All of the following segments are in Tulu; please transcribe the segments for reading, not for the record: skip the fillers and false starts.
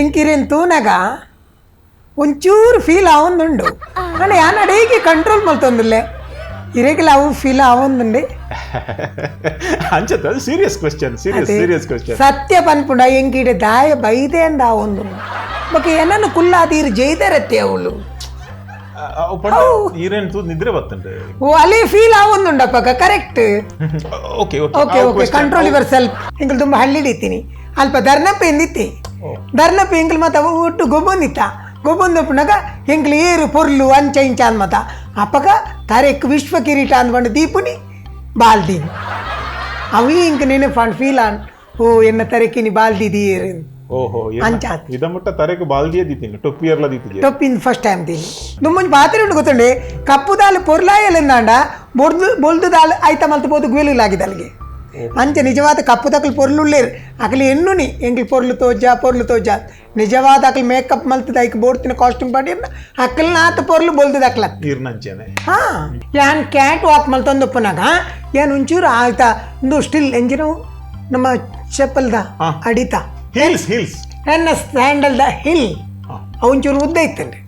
ಎಂಕಿರೇನು ತೂನಾಗ ಒಂಚೂರು ಫೀಲ್ ಆವೊಂದುಂಡು. ಅಂಡ ಯಾನ್ ಅಡೇಗೆ ಕಂಟ್ರೋಲ್ ಮಲ್ತೊಂದುಲ್ಲೆ, ಇರೆಗ್ಲ ಅವು ಫೀಲ್ ಆವೊಂದುಂಡೆ. ಅಂಚತ್ ಅದು serious question, serious serious question. ಸತ್ಯ ಪನ್ಪುಂಡ ಎಂಕಿಡೆ ದಾಯ ಬೈದೆ ಅಂದ ಆವೊಂದುಂಡು. ಬೊಕ ಏನನ್ನು ಕುಲ್ಲಾದೀರು ಜೈದರತ್ತೆ ಅವಳು. ಈರೇನು ತೂ ನಿದ್ರೆ ಬತ್ತುಂಡು. ಓ, ಅಲ್ಲೇ ಫೀಲ್ ಆವೊಂದುಂಡಪ್ಪಕ, correct. Okay. Okay okay, control yourself. ಎಂಕಲ್ ತುಂಬ ಹಳ್ಳಿಡಿತ್ತೀನಿ, ಅಲ್ಪ ಧರ್ನಪ್ಪ ಎಂದಿತ್ತಿ. ಧರ್ನಪ್ಪ ಎಂಕಲ್ ಮತ್ತ ಒಟ್ಟು ಗೊಬ್ಬೊಂದಿತ್ತ. ಗೊಬ್ಬೊಂದಪ್ಪನಾಗ ಎಂಕಲ್ ಏರು ಪೊರ್ಲು ಅಂಚ ಇಂಚ ಅಂದ್ ಮತ್ತ ಅಪ್ಪಗ ತರೆಕ್ ವಿಶ್ವ ಕಿರೀಟ ಅಂದ್ಕೊಂಡು ದೀಪುನಿ ಬಾಲ್ದೀನಿ. ಅವಿ ಇಂಕ ನೆನೆ fun feel on, ಓ ಎನ್ನ ತರೆಕಿನಿ ಬಾಲ್ದಿದಿ ಏರು. ಓಹೋ. ಅಂಚ. ಇದ ಮುಟ್ಟ ತರೆಕ್ ಬಾಲ್ದಿಯೇ ದೀತೀನಿ, ಟೊಪ್ಪಿಯರ್ಲ ದೀತಿಗೆ. ಟೊಪ್ಪಿನ ಫಸ್ಟ್ ಟೈಮ್ ತೀನಿ. ದುಮ್ಮಂಜಿ ಪಾತ್ರೆ ಉಂಡು ಗೊತ್ತುಂಡೆ, ಕಪ್ಪು ದಾಲ್ ಪೊರ್ಲಾಯಲೆಂದಾಂಡ ಬೊಡ್ದು ಬೊಲ್ದು ದಾಲ್ ಐತ ಮಲ್ತು ಬೋದು ಗುವೆಲುಲಾಗಿದೆ ಅಲ್ಲಿಗೆ. ಅಂಚ ನಿಜವಾದ ಕಪ್ಪು ತಕಲ್ ಪೊರ್ಲುಳ್ಳೇರು ಅಕಲಿ ಎನ್ನುನಿ ಎಂಕ್ಲು ಪೊರ್ಲು ತೋಜ ಪೊರ್ಲು ತೋಜ. ನಿಜವಾದ ಅಕಲ್ ಮೇಕಪ್ ಮಲ್ತದ ಐಕ್ ಬೋಡ್ತಿನ ಕಾಸ್ಟ್ಯೂಮ್ ಪಾಡಿ ಅಕಲ್ ನಾತ ಪೊರ್ಲು ಬೊಲ್ದು ದಕ್ಲ. ಈರ್ನಂಚೆನೆ. ಹಾ, ಯಾನ್ ಕ್ಯಾಟ್ ವಾಕ್ ಮಲ್ತೊಂದುಪ್ಪುನಾಗ ಯಾನ್ ಒಂಚೂರು ಆಯ್ತಾ ಒಂದು ಸ್ಟಿಲ್ ಎಂಜಿನ ನಮ್ಮ ಚಪ್ಪಲ್ದ ಅಡಿತ. Heels, heels. ನನ್ನ ಸ್ಯಾಂಡಲ್ದ ಹಿಲ್ ಒಂಚೂರು ಉದ್ದ ಇತ್ತಂడి.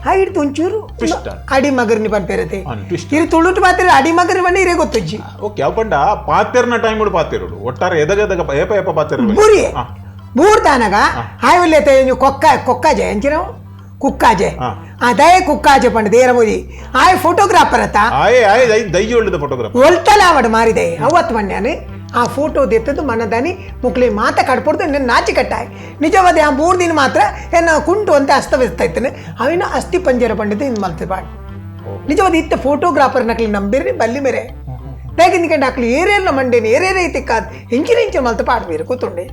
ಆ ಹಿಡ್ದು ಒಂಚೂರು Twist. ಅಡಿ ಮಗರ್ನಿ ಪನ್ಪೇರತೆ. ಟ್ವಿಸ್ಟ್. ಇರು ತುಳುಟು ಮಾತ್ರ ಅಡಿ ಮಗರ್ನಿ ಬಂದು ಇರೇ ಗೊತ್ತುಜ್ಜಿ. ಓಕೆ, ಅವು ಪಂಡ ಪಾತೆರ್ನ ಟೈಮ್ ಪಾತೆರುಡು ಒಟ್ಟಾರೆ ಎದಗ ಎದಗ ಏಪ ಏಪ ಪಾತೆರು. ಬುರಿ ಬೂರ್ದಾನಗ ಆಯ್ವಲ್ಲೇತ ಕೊಕ್ಕ ಕೊಕ್ಕಾಜೆ ಎಂಚಿನ ಕುಕ್ಕಾಜೆ. ಆ ದಯ ಕುಕ್ಕಾಜೆ ಪಂಡ ದೇರ ಬೋದಿ ಆಯ್ ಫೋಟೋಗ್ರಾಫರ್ ಅತ್ತ. ಆಯೆ ಆಯೆ ದೈ ದೈಜೋಳ್ಳಿದ ಫೋಟೋಗ್ರಾಫರ್. ಒಲ್ತಲ ಅವಡು ಮಾರಿದೆ ಅವತ್ತು ಮನ್ಯಾನೆ ಆ ಫೋಟೋ ದೆತ್ತದ್ದು ಮನದಾನಿ ಮುಕ್ಲಿ ಮಾತ ಕಡ್ಪೊಡ್ದು ನಿನ್ನ ನಾಚಿ ಕಟ್ಟಾಯ್. ನಿಜವಾದ ಆ 3 ದಿನ ಮಾತ್ರ ಎನ್ನ ಕುಂಟು ಅಂತ ಅಸ್ತವ್ಯಸ್ತ ಇತ್ತನೆ. ಅವಿನ ಅಸ್ಥಿ ಪಂಜರ ಪಂಡಿತ ಇನ್ ಮಲ್ತೆ ಬಾಡ್. ನಿಜವಾದ ಇತ್ತ ಫೋಟೋಗ್ರಾಫರ್ ನಕಲಿ ನಂಬಿರ್ರಿ ಬಲ್ಲಿ ಮೇರೆ ತೇಗಿಂದಿకంಡು ಅಕ್ಲಿ ಏರೇರ್ನ ಮಂಡೇನಿ ಏರೇರೇ ತಿಕ್ಕಾದ್ ಇಂಚಿನ ಇಂಚಿನ ಮಲ್ತ ಪಾಡ್ಬೀರು ಕೂತುಂಡೆ.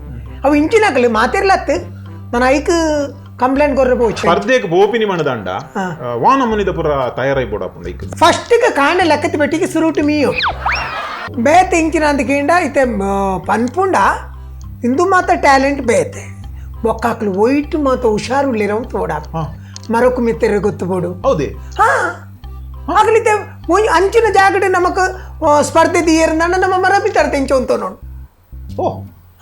ಅವು ಇಂಚಿನ ಅಕಲಿ ಮಾತಿರ್ಲತ್ತು ನಾನು ಐಕ್ ಕಂಪ್ಲೇಂಟ್ ಕೊರ್ರೆ ಪೋಚೆ. ಸ್ಪರ್ಧೆಗೆ ಬೋಪಿನಿ ಮಣದಂಡ ವಾನ ಮುನಿದ ಪುರ ತಯಾರಾಯಿ ಬೋಡಾಪುಂಡ ಐಕ್. ಫಸ್ಟಿಗೆ ಕಾಂಡ ಲೆಕ್ಕದ ಪೆಟ್ಟಿಗೆ ಸುರುಟು ಮೀಯು ಬೇತೆ ಇಂಚಿನ ಅಂತ ಕೇಂಡ ಇತ್ತೆ ಪನ್ಪುಂಡ ಇಂದು ಮಾತ ಟ್ಯಾಲೆಂಟ್ ಬೇತೆ ಬೊಕ್ಕಾಕ್ಲು ಒಯ್ಟು ಮಾತ ಹುಷಾರುಳ್ಳಿರೋ ತೋಡ ಮರಕು ಮಿತ್ತೆರೆ ಗೊತ್ತು ಬೋಡು. ಹೌದೇ? ಹಾ, ಆಗಲಿತ್ತೆ ಅಂಚಿನ ಜಾಗಡೆ ನಮಕ್ ಸ್ಪರ್ಧೆ ದಿಯರ್ನ ನಮ್ಮ ಮರ ಮಿತ್ತರ ತೆಂಚ ಉಂಟು ನೋಡು. ಓ.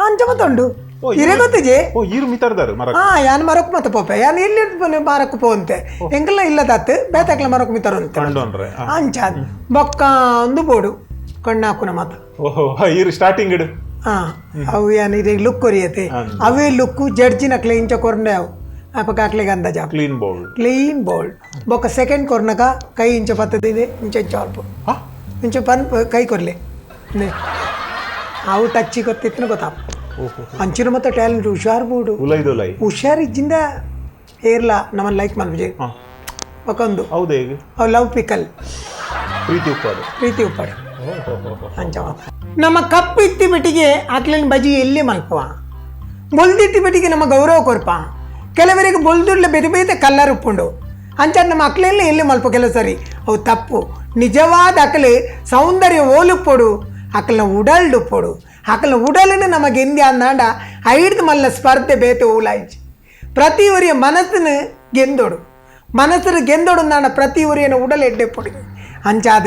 ಅಂಚ ಮತ್ತುಂಡು. ಓ, ಇರೇ ಗೊತ್ತಿಜೆ. ಓ, ಈರು ಮಿತರ್ದಾರು ಮರ. ಹಾ, ಯಾನ್ ಮರಕ್ ಮತ್ತ ಪೋಪೆ, ಯಾನ್ ಎಲ್ಲಿ ಮರಕ್ ಪೋಂತೆ ಎಂಕಲ್ಲ ಇಲ್ಲ ತಾತ್ ಬೇತಾಕ್ಲ ಮರಕ್ ಮಿತ್ತರು ಅಂತ. ಕಂಡೋನ್ರೆ. ಅಂಚ ಬೊಕ್ಕ ಒಂದು ಬೋಡು ಕಣ್ಣಾಕುನ ಮಾತ. ಓಹೋ, ಈರು ಸ್ಟಾರ್ಟಿಂಗ್ ಇಡು. ಹಾ, ಅವು ಏನು ಇದೆ ಲುಕ್ ಕೊರಿಯತೆ. ಅವೇ ಲುಕ್ಕು ಜಡ್ಜಿನ ಇಂಚ ಕೊರ್ನೆ ಅವು ಅಪ್ಪ ಕಾಕ್ಲಿಗೆ ಅಂದಾಜ. Clean bowl. Clean bowled. ಬೊಕ್ಕ ಸೆಕೆಂಡ್ ಕೊರ್ನಕ ಕೈ ಇಂಚ ಪತ್ತದಿದೆ, ಇಂಚ ಇಂಚ ಅಲ್ಪ ಇಂಚ ಪನ್ ಕೈ ಕೊರ್ಲೆ ಅವು ಟಚ್ಚಿ ಗೊತ್ತಿತ್ತು ಗೊತ್ತಾಪ. ಓಹೋ. ಅಂಚಿನ ಮತ್ತೆ ಟ್ಯಾಲೆಂಟ್ ಹುಷಾರ್ ಬೋಡು. ಉಲೈದೊಲೈ. ಹುಷಾರ್ ಇಜ್ಜಿಂದ ಏರ್ಲ ನಮ್ಮನ್ನು ಲೈಕ್ ಮಲ್ಪಜೆ. ಒಕ್ಕೊಂದು. ಹೌದೇ ಈಗ. ಅವು ಲವ್ ಪಿಕಲ್. ಪ್ರೀತಿ ಉಪ್ಪಾಡು. ಪ್ರೀತಿ ಉಪ್ಪಾಡು. ಅಂಚ ಮಾತ ನಮ್ಮ ಕಪ್ಪು ಇತ್ತಿ ಬಿಟ್ಟಿಗೆ ಆಕ್ಲಿನ ಬಜಿ ಎಲ್ಲಿ ಮಲ್ಪುವ, ಬೊಲ್ದಿತ್ತಿ ಬಿಟ್ಟಿಗೆ ನಮ್ಮ ಗೌರವ ಕೊರ್ಪ. ಕೆಲವರಿಗೆ ಬೊಲ್ದುಡ್ಲೆ ಬೇರೆ ಬೇರೆ ಕಲ್ಲರ್ ಉಪ್ಪುಂಡು. ಅಂಚ ನಮ್ಮ ಅಕ್ಲೆಲ್ಲ ಎಲ್ಲಿ ಮಲ್ಪ ಕೆಲವು ಸರಿ ಅವು ತಪ್ಪು. ನಿಜವಾದ ಅಕಲೆ ಸೌಂದರ್ಯ ಓಲುಪ್ಪೊಡು, ಅಕಲ್ನ ಉಡಲ್ಡುಪ್ಪೊಡು. ಅಕಲ್ನ ಉಡಲನ್ನು ನಮಗೆ ಎಂದಿ ಅಂದಾಂಡ ಐಡ್ದು ಮಲ್ಲ ಸ್ಪರ್ಧೆ ಬೇತೆ ಊಲಾಯ್ಚಿ. ಪ್ರತಿ ಒರಿಯ ಮನಸ್ಸನ್ನು ಗೆಂದೋಡು, ಮನಸ್ಸನ್ನು ಗೆಂದೋಡು ಅಂದಾಂಡ ಪ್ರತಿ ಒರಿಯನ ಉಡಲ್ ಎಡ್ಡೆಪ್ಪೊಡು. ಅಂಚಾದ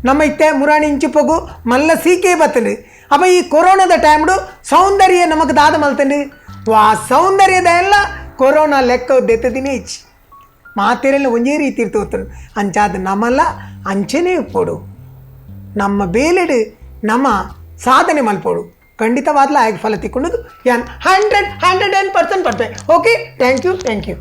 ನಮ್ಮ ಇತ್ತೆ ಮುರಾಣಿ ಇಂಚಿಪೊಗು ಮಲ್ಲ ಸೀಕೆ ಬತ್ತಂಡು. ಅಪ್ಪ ಈ ಕೊರೋನಾದ ಟೈಮ್ಡು ಸೌಂದರ್ಯ ನಮಕ್ ದಾದ ಮಲ್ತಂಡು. ವಾ ಸೌಂದರ್ಯದ ಎಲ್ಲ ಕೊರೋನಾ ಲೆಕ್ಕ ದೆತ್ತದಿನೇ ಇಚ್ಚಿ ಮಾತೆರೆಲ್ಲ ಒಂಜೇ ರೀತಿ ಇರ್ತೋತಂಡು. ಅಂಚಾದ ನಮ್ಮಲ್ಲ ಅಂಚೆನೇ ಇಪ್ಪೊಡು. ನಮ್ಮ ಬೇಲೆಡು ನಮ್ಮ ಸಾಧನೆ ಮಲ್ಪೋಡು, ಖಂಡಿತವಾದ್ಲ ಆಯ್ಕೆ ಫಲ ತಿಕ್ಕೊಂಡು ಯಾನ್ 100 110% ಪಡ್ಪೆ. Okay, thank you, thank you.